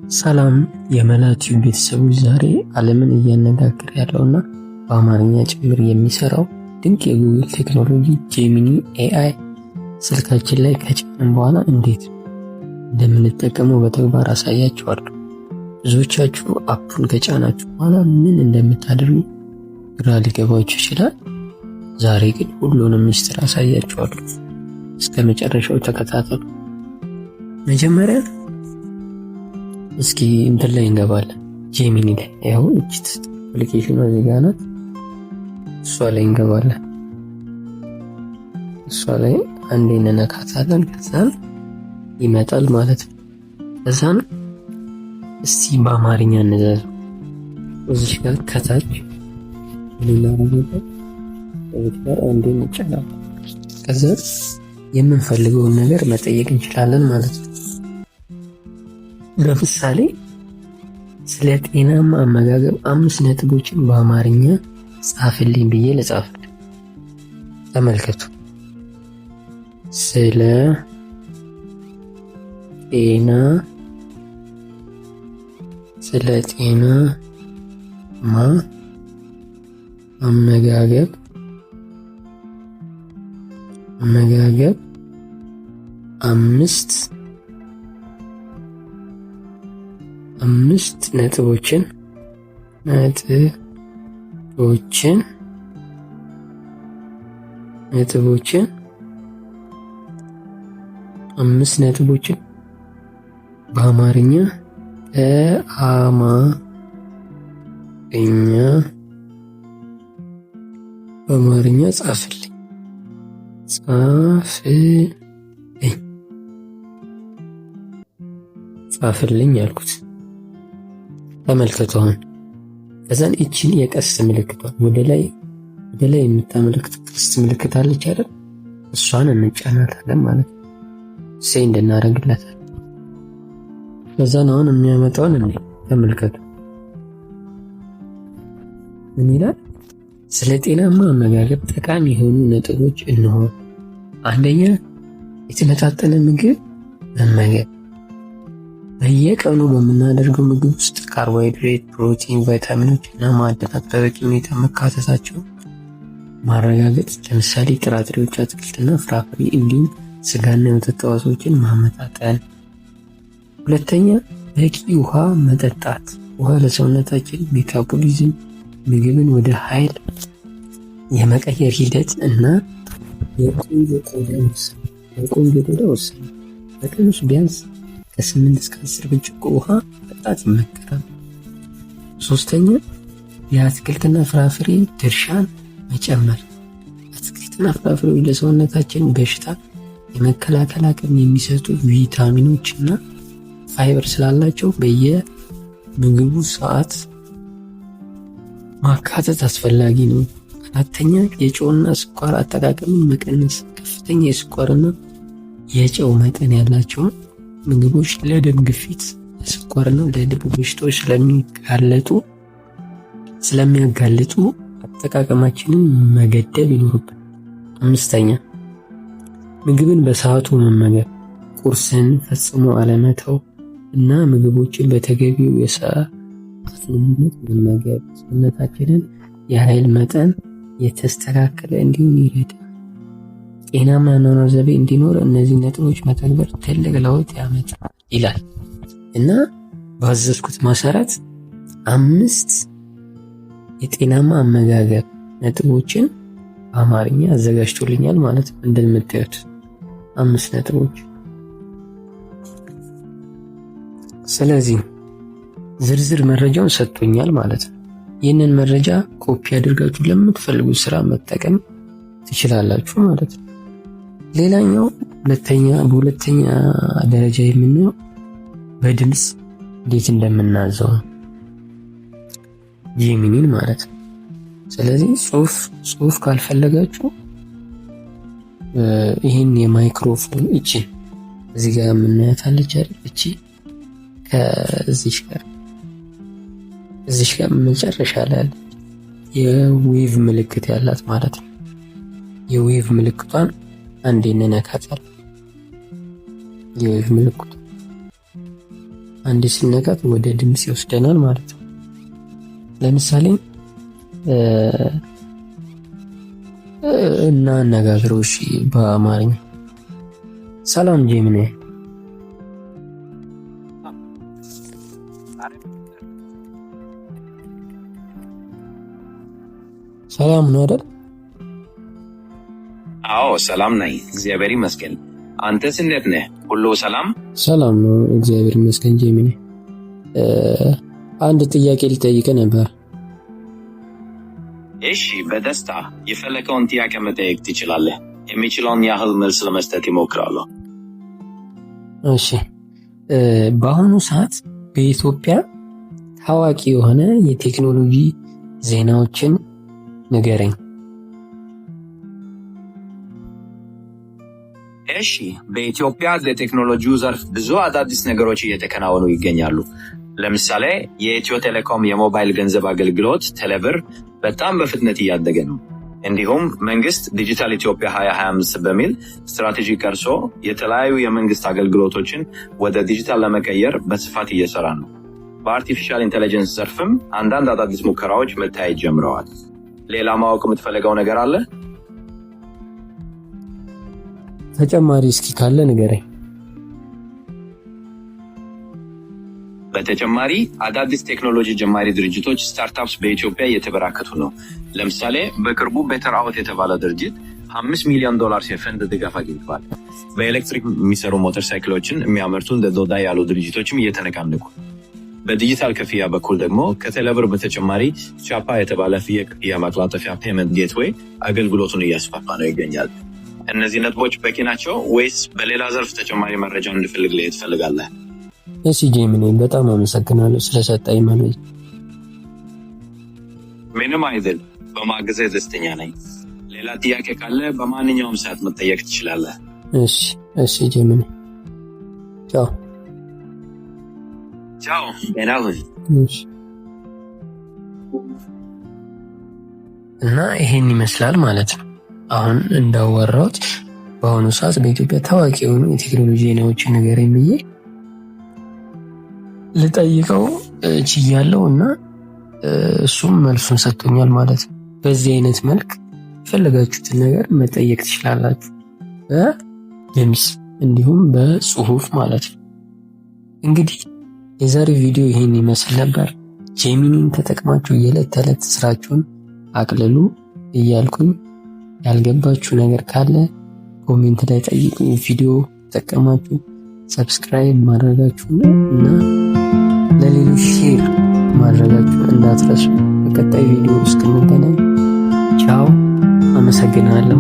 ሰላም የመላ ቲዩብ ቤተሰቦች፣ ዛሬ ዓለምን እያነጋገረ ያለውና በአማርኛ ጭምር የሚሰራው ድንቅ የጉግል ቴክኖሎጂ Gemini AI ስልካችን ላይ ከጫንን በኋላ እንዴት እንደምንጠቀመው በተግባር አሳያችኋለሁ። ብዙዎቻችሁ app ኡን ከጫናችሁ በኋላ ምን እንደምታደርጉ ግራ ሊገባችሁ ይችላል። ዛሬ ግን ሁሉንም ሚስጥር አሳያችኋለሁ። እስከ መጨረሻው ተከታተሉ። መጀመሪያ እስኪ እንትን ላይ እንገባለን። Gemini ላይ፣ ያው እቺት application ኗ እዚህ ጋር ናት። እሷ ላይ እንገባለን። እሷ ላይ አንዴ እንነካታለን። ከዛን ይመጣል ማለት ነው። ከዛን እስቲ በአማርኛ እንዘዘው። እዚህ ጋር ከታች ሌላ ነገር ጋር አንዴ እንጫናለን። ከዛ የምንፈልገውን ነገር መጠየቅ እንችላለን ማለት ነው። ለምሳሌ ስለ ጤናማ አመጋገብ አምስት ነጥቦችን በአማርኛ ጻፍልኝ ብዬ ልጻፍልኝ። ተመልከቱ። ስለ ጤና ስለ ጤናማ አመጋገብ አምስት ነጥቦችን አምስት ነጥቦችን በአማርኛ ጻፍልኝ ጻፍልኝ ጻፍልኝ አልኩት። ተመልከቱ አሁን። ከዛን እቺን የቀስት ምልክቷን ወደ ላይ የምታመለክት ቀስት ምልክት አለች አይደል? እሷን እንጫናታለን ማለት ነው። Send እናደርግለታለን። ከዛን አሁን የሚያመጣውን እንዴ ተመልከቱ። ምን ይላል? ስለ ጤናማ አመጋገብ ጠቃሚ የሆኑ ነጥቦች እነሆ። አንደኛ፣ የተመጣጠነ ምግብ መመገብ። በየቀኑ በምናደርገው ምግብ ውስጥ ካርቦሃይድሬት፣ ፕሮቲን፣ ቫይታሚኖች እና ማዕድናት በበቂ ሁኔታ መካተታቸው ማረጋገጥ። ለምሳሌ ጥራጥሬዎች፣ አትክልትና ፍራፍሬ እንዲሁም ስጋና የወተት ተዋጽኦችን ማመጣጠን። ሁለተኛ፣ በቂ ውሃ መጠጣት። ውሃ ለሰውነታችን metabolism፣ ምግብን ወደ ኃይል የመቀየር ሂደት እና የቆንጆ ቆዳ ወሳኝ። በቀን ውስጥ ቢያንስ ከ8 እስከ 10 ብርጭቆ ውሃ መጠጣት ይመከራል። ሶስተኛ፣ የአትክልትና ፍራፍሬ ድርሻን መጨመር። አትክልትና ፍራፍሬዎች ለሰውነታችን በሽታ የመከላከል አቅም የሚሰጡ ቪታሚኖች እና ፋይበር ስላላቸው በየምግቡ ሰዓት ማካተት አስፈላጊ ነው። አራተኛ፣ የጨውና ስኳር አጠቃቀምን መቀነስ። ከፍተኛ የስኳርና የጨው መጠን ያላቸውን ምግቦች ለደም ግፊት፣ ለስኳርና ለልብ በሽታዎች ስለሚያጋልጡ አጠቃቀማችንን መገደብ ይኖርብናል። አምስተኛ፣ ምግብን በሰዓቱ መመገብ፣ ቁርስን ፈጽሞ አለመተው እና ምግቦችን በተገቢው የሰዓት ልዩነት መመገብ ሰውነታችንን የኃይል መጠን የተስተካከለ እንዲሆን ይረዳል። ጤናማ የአኗኗር ዘይቤ እንዲኖር እነዚህ ነጥቦች መተግበር ትልቅ ለውጥ ያመጣል ይላል። እና ባዘዝኩት መሰረት አምስት የጤናማ አመጋገብ ነጥቦችን በአማርኛ አዘጋጅቶልኛል ማለት ነው። እንደምታዩት አምስት ነጥቦች። ስለዚህ ዝርዝር መረጃውን ሰጥቶኛል ማለት ነው። ይህንን መረጃ ኮፒ አድርጋችሁ ለምትፈልጉት ስራ መጠቀም ትችላላችሁ ማለት ነው። ሌላኛው በሁለተኛ ደረጃ የምናየው በድምፅ እንዴት እንደምናዘው Gemini ን ማለት ነው። ስለዚህ ጽሁፍ ካልፈለጋችሁ ይህን የማይክሮፎን እቺ እዚህ ጋር የምናያት አለች አይደል? እቺ ከዚች ጋር እዚች ጋር መጨረሻ ላይ ያለች የ wave ምልክት ያላት ማለት ነው። የ wave ምልክቷን አንዴ እንነካታለን። የ wave ምልክቷ አንድ ስነካት ወደ ድምፅ ይወስደናል ማለት ነው። ለምሳሌ እና አነጋግረው እሺ፣ በአማርኛ ሰላም Gemini። ሰላም ነው አይደል? አዎ ሰላም ነኝ፣ እግዚአብሔር ይመስገን። አንተስ እንዴት ነህ? ሁሉ ሰላም? ሰላም ነው፣ እግዚአብሔር ይመስገን። Gemini፣ አንድ ጥያቄ ልጠይቅህ ነበር። እሺ፣ በደስታ የፈለከውን ጥያቄ መጠየቅ ትችላለህ። የሚችለውን ያህል መልስ ለመስጠት ይሞክራለሁ። እሺ፣ በአሁኑ ሰዓት በኢትዮጵያ ታዋቂ የሆነ የቴክኖሎጂ ዜናዎችን ንገረኝ። እሺ፣ በኢትዮጵያ ለቴክኖሎጂው ዘርፍ ብዙ አዳዲስ ነገሮች እየተከናወኑ ይገኛሉ። ለምሳሌ የኢትዮ ቴሌኮም የሞባይል ገንዘብ አገልግሎት ቴሌብር በጣም በፍጥነት እያደገ ነው። እንዲሁም መንግስት ዲጂታል ኢትዮጵያ 2025 በሚል ስትራቴጂ ቀርጾ የተለያዩ የመንግስት አገልግሎቶችን ወደ ዲጂታል ለመቀየር በስፋት እየሰራ ነው። በ artificial intelligence ዘርፍም አንዳንድ አዳዲስ ሙከራዎች መታየት ጀምረዋል። ሌላ ማወቅ የምትፈልገው ነገር አለ? ተጨማሪ እስኪ ካለ ንገረኝ። በተጨማሪ አዳዲስ ቴክኖሎጂ ጀማሪ ድርጅቶች startups በኢትዮጵያ እየተበራከቱ ነው። ለምሳሌ በቅርቡ Better Auth የተባለ ድርጅት $5 ሚሊዮን የፈንድ ድጋፍ አግኝተዋል። በኤሌክትሪክ የሚሰሩ ሞተር ሳይክሎችን የሚያመርቱ እንደ ዶዳ ያሉ ድርጅቶችም እየተነቃነቁ። በዲጂታል ክፍያ በኩል ደግሞ ከቴሌብር በተጨማሪ ቻፓ የተባለ የክፍያ ማቀላጠፊያ payment gateway አገልግሎቱን እያስፋፋ ነው ይገኛል። እነዚህ ነጥቦች በቂ ናቸው ወይስ በሌላ ዘርፍ ተጨማሪ መረጃ እንድፈልግ ላይ ትፈልጋለህ? እሺ Gemini፣ በጣም አመሰግናለሁ ስለሰጠኝ መረጃ። ምንም አይደል፣ በማገዜ ደስተኛ ነኝ። ሌላ ጥያቄ ካለ በማንኛውም ሰዓት መጠየቅ ትችላለህ። እሺ Gemini፣ ቻው። ቻው፣ ደህና ሁን። እሺ። እና ይሄን ይመስላል ማለት ነው። አሁን እንዳወራሁት በአሁኑ ሰዓት በኢትዮጵያ ታዋቂ የሆኑ የቴክኖሎጂ ዜናዎችን ንገረኝ ብዬ ልጠይቀው ችያለሁ እና እሱም መልሱን ሰጥቶኛል ማለት ነው። በዚህ አይነት መልክ የፈለጋችሁትን ነገር መጠየቅ ትችላላችሁ፣ በድምፅ እንዲሁም በጽሁፍ ማለት ነው። እንግዲህ የዛሬ ቪዲዮ ይህን ይመስል ነበር። Gemini ን ተጠቅማችሁ የዕለት ተዕለት ስራችሁን አቅልሉ እያልኩኝ ያልገባችሁ ነገር ካለ comment ላይ ጠይቁኝ። ቪዲዮ ተጠቀማችሁ subscribe ማድረጋችሁን እና ለሌሎች share ማድረጋችሁን እንዳትረሱ። በቀጣይ ቪዲዮ እስክንገናኝ ቻው፣ አመሰግናለሁ።